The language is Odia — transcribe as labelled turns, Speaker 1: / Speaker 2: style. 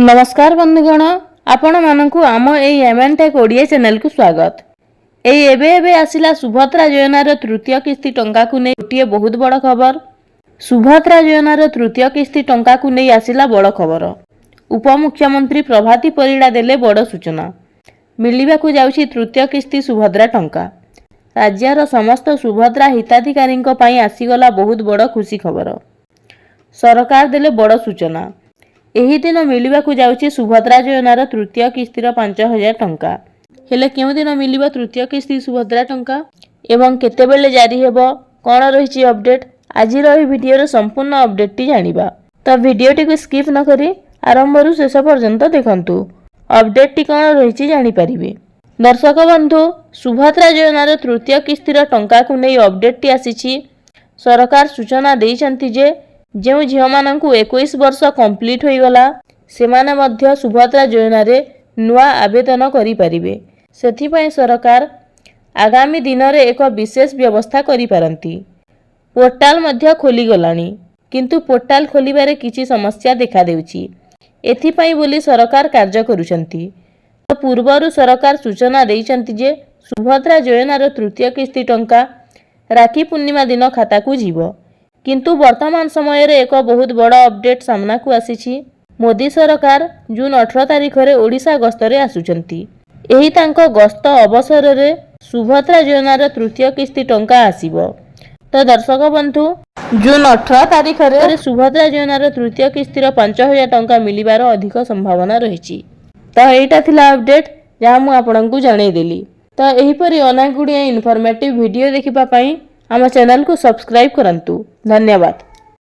Speaker 1: ନମସ୍କାର ବନ୍ଧୁଗଣ, ଆପଣମାନଙ୍କୁ ଆମ ଏଇ ଏମ୍ଏନ୍ ଟେକ୍ ଓଡ଼ିଆ ଚ୍ୟାନେଲକୁ ସ୍ୱାଗତ। ଏଇ ଏବେ ଏବେ ଆସିଲା ସୁଭଦ୍ରା ଯୋଜନାର ତୃତୀୟ କିସ୍ତି ଟଙ୍କାକୁ ନେଇ ଗୋଟିଏ ବହୁତ ବଡ଼ ଖବର। ସୁଭଦ୍ରା ଯୋଜନାର ତୃତୀୟ କିସ୍ତି ଟଙ୍କାକୁ ନେଇ ଆସିଲା ବଡ଼ ଖବର। ଉପମୁଖ୍ୟମନ୍ତ୍ରୀ ପ୍ରଭାତୀ ପରିଡ଼ା ଦେଲେ ବଡ଼ ସୂଚନା। ମିଳିବାକୁ ଯାଉଛି ତୃତୀୟ କିସ୍ତି ସୁଭଦ୍ରା ଟଙ୍କା। ରାଜ୍ୟର ସମସ୍ତ ସୁଭଦ୍ରା ହିତାଧିକାରୀଙ୍କ ପାଇଁ ଆସିଗଲା ବହୁତ ବଡ଼ ଖୁସି ଖବର। ସରକାର ଦେଲେ ବଡ଼ ସୂଚନା। ଏହି ଦିନ ମିଳିବାକୁ ଯାଉଛି ସୁଭଦ୍ରା ଯୋଜନାର ତୃତୀୟ କିସ୍ତିର 5000 ଟଙ୍କା। ହେଲେ କେଉଁ ଦିନ ମିଳିବ ତୃତୀୟ କିସ୍ତି ସୁଭଦ୍ରା ଟଙ୍କା ଏବଂ କେତେବେଳେ ଜାରି ହେବ, କ'ଣ ରହିଛି ଅପଡେଟ୍, ଆଜିର ଏହି ଭିଡ଼ିଓର ସମ୍ପୂର୍ଣ୍ଣ ଅପଡେଟ୍ଟି ଜାଣିବା। ତ ଭିଡ଼ିଓଟିକୁ ସ୍କିପ୍ ନକରି ଆରମ୍ଭରୁ ଶେଷ ପର୍ଯ୍ୟନ୍ତ ଦେଖନ୍ତୁ, ଅପଡେଟ୍ଟି କ'ଣ ରହିଛି ଜାଣିପାରିବେ। ଦର୍ଶକ ବନ୍ଧୁ, ସୁଭଦ୍ରା ଯୋଜନାର ତୃତୀୟ କିସ୍ତିର ଟଙ୍କାକୁ ନେଇ ଅପଡେଟ୍ଟି ଆସିଛି। ସରକାର ସୂଚନା ଦେଇଛନ୍ତି ଯେ ଯେଉଁ ଝିଅମାନଙ୍କୁ 21 ବର୍ଷ କମ୍ପ୍ଲିଟ୍ ହୋଇଗଲା, ସେମାନେ ମଧ୍ୟ ସୁଭଦ୍ରା ଯୋଜନାରେ ନୂଆ ଆବେଦନ କରିପାରିବେ। ସେଥିପାଇଁ ସରକାର ଆଗାମୀ ଦିନରେ ଏକ ବିଶେଷ ବ୍ୟବସ୍ଥା କରିପାରନ୍ତି। ପୋର୍ଟାଲ ମଧ୍ୟ ଖୋଲିଗଲାଣି, କିନ୍ତୁ ପୋର୍ଟାଲ ଖୋଲିବାରେ କିଛି ସମସ୍ୟା ଦେଖାଦେଉଛି। ଏଥିପାଇଁ ବୋଲି ସରକାର କାର୍ଯ୍ୟ କରୁଛନ୍ତି। ପୂର୍ବରୁ ସରକାର ସୂଚନା ଦେଇଛନ୍ତି ଯେ ସୁଭଦ୍ରା ଯୋଜନାର ତୃତୀୟ କିସ୍ତି ଟଙ୍କା ରାକ୍ଷୀ ପୂର୍ଣ୍ଣିମା ଦିନ ଖାତାକୁ ଯିବ। କିନ୍ତୁ ବର୍ତ୍ତମାନ ସମୟରେ ଏକ ବହୁତ ବଡ଼ ଅପଡେଟ୍ ସାମ୍ନାକୁ ଆସିଛି। ମୋଦି ସରକାର ଜୁନ୍ 18 ତାରିଖରେ ଓଡ଼ିଶା ଗସ୍ତରେ ଆସୁଛନ୍ତି। ଏହି ତାଙ୍କ ଗସ୍ତ ଅବସରରେ ସୁଭଦ୍ରା ଯୋଜନାର ତୃତୀୟ କିସ୍ତି ଟଙ୍କା ଆସିବ। ତ ଦର୍ଶକ ବନ୍ଧୁ, ଜୁନ୍ 18 ତାରିଖରେ ସୁଭଦ୍ରା ଯୋଜନାର ତୃତୀୟ କିସ୍ତିର 5000 ଟଙ୍କା ମିଳିବାର ଅଧିକ ସମ୍ଭାବନା ରହିଛି। ତ ଏଇଟା ଥିଲା ଅପଡେଟ୍, ଯାହା ମୁଁ ଆପଣଙ୍କୁ ଜଣେଇଦେଲି। ତ ଏହିପରି ଅନେକ ଗୁଡ଼ିଏ ଇନଫର୍ମେଟିଭ୍ ଭିଡ଼ିଓ ଦେଖିବା ପାଇଁ ଆମ ଚ୍ୟାନେଲକୁ ସବସ୍କ୍ରାଇବ୍ କରନ୍ତୁ। ଧନ୍ୟବାଦ।